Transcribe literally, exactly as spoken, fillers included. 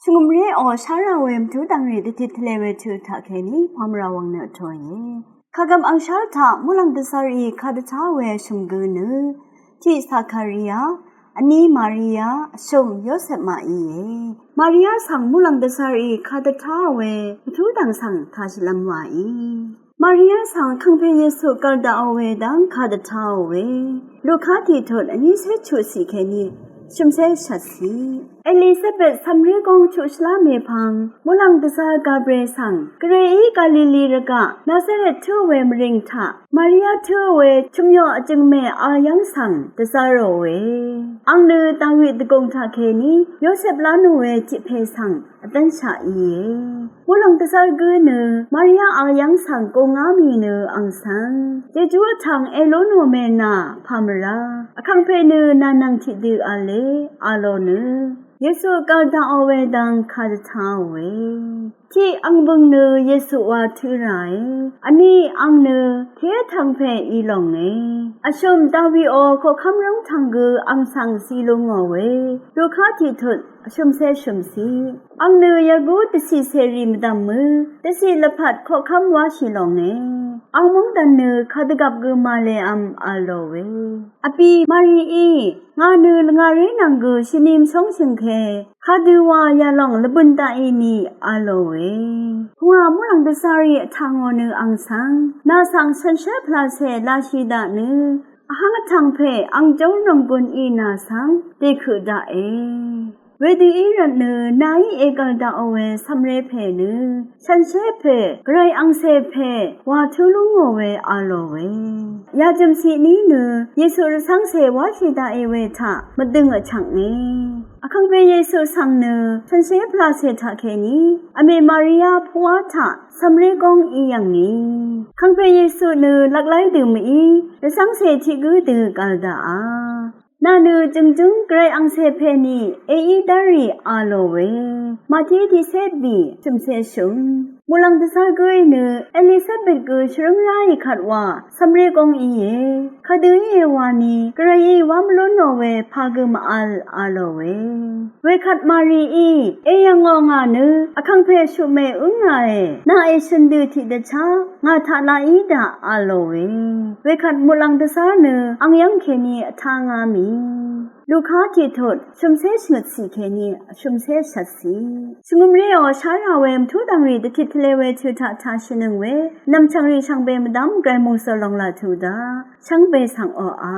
Shvngø̀mré ò shárà we mvtú dv̀ngrì dvtit tvle we tø taqkèní pamvra wvng nø vtòìe. Kàgv̀m angshál taq muqlàng dvzv́rì kadvtá we shø̀m gø nø tiq Zakaria, vní Maria, vshø̀m Yosep màìe. Maria svng muqlàng dvzv́rì kadvtá we mvtú dv̀ng svng tashìlv́m wàì. Maria svng vkàngpè Yesu gv̀l daqò we dv́ng kadvtáò we. Luka tiqtut vnícé chuqcì kèní shø̀mcé shvtcì. Elisabet cv̀mré góng chuq shvlá mèpvng muqlàng dvzv́r Gabriel svng Gvrayí Galili rvgaq Nazaret tǿò we mvrìng taq Maria tǿò we chø̀myoq vjø̀ngmè vl yv́ng svng dvzv́rò we. Àng nø Dawi dvgùng taqkèní Yosep lá nò we tiq pè svng vdv́nshaq íe. Muqlàng dvzv́r gǿ nø Maria vl yv́ng svng gùngá mì nø àng svng Jejú vtv̀ng èlú nò mènà pàmvrá. Vkàngpè nø nà nvng tiqdø v̄le a lò nø Yesu gv̀l daqò we dv́ng kadvtáò we. Tiq àng bø̀ng nø Yesu wa tǿ ràe. Vní àng nø tiq vtv̀ng pè í lònge. Vshø̀m Dawiò koqkv́m rv́ng tv̀ng gø àng svng zí lú ngò we. Luka tiqtut vshø̀mcé shø̀mcì. Àng nø yagú dvcì cèrì mvdv̀mø dvcì lvpat koqkv́m wáshì lònge. Àng mungdàn nø kadvgvp gø màlev̄m a lò we. Vbì Marií ngà nø lvngàré nvng gø shvni mvshóngshø̀ng ke kadø wa yalòng lvbø̀n daqì nì a lò we. Pungwà muqlàng dvzv́rì vtà ngò nø àng svng nà svng shànshér pvlacè lashì daq nø vháng vtv̀ng pè àng jóng nònggùn í nà svng dèkøq daqe. Wedø í rvt nø nàí ègv̀l daqò we cv̀mré pè nø shànshér pè Gvray angcè pè wa tǿ lú ngò we a lò we. Yajø̀m ciq ní nø Yesu rvcv́ngcè wáshì daqì we taq mvdø̀ng vchv̀nge. Vkàngpè Yesu svng nø shànshér pvlacè taqkèní vmè Maria puqwá taq cv̀mré góng í yv̀ngì. Vkàngpè Yesu nø lvklái dø mví rvcv́ngcè tiq gǿ dø gv̀l daqà. Nà nø jø̀ngjǿng Gvray angcè pè nì èí dv́rì a lò we. Màtí tiqcé bì shø̀mcé shø̀m. Muqlàng dvzv́r gǿí nø Elisabet gø shvrǿng ráì kvt wa cv̀mré góng íe. Kadø íe wani Gvrayí wá mvlún nò we pà gø màvl a lò we. Wekvt Marií èyv̀ngò ngà nø vkàngpè shuqmè ǿngàe. Nà èshø̀n dø tiqdvchá ngà taq laq í daq a lò we. Wekvt muqlàng dvzv́r nø àng yv́ng kèní vtá ngá mì. Luka tiqtut shø̀mcé shvngøtcì kèní shø̀mcé shvtcì. Shvngø̀mré ò shárà we mvtú dv̀ngrì dvtit tvle we tø taq tashìnøng we nv̀mchv̀ngrì shvngbe mvdv́m Gvray mòngsø̀l lòng laq tuq daq shvngbe svng oqà.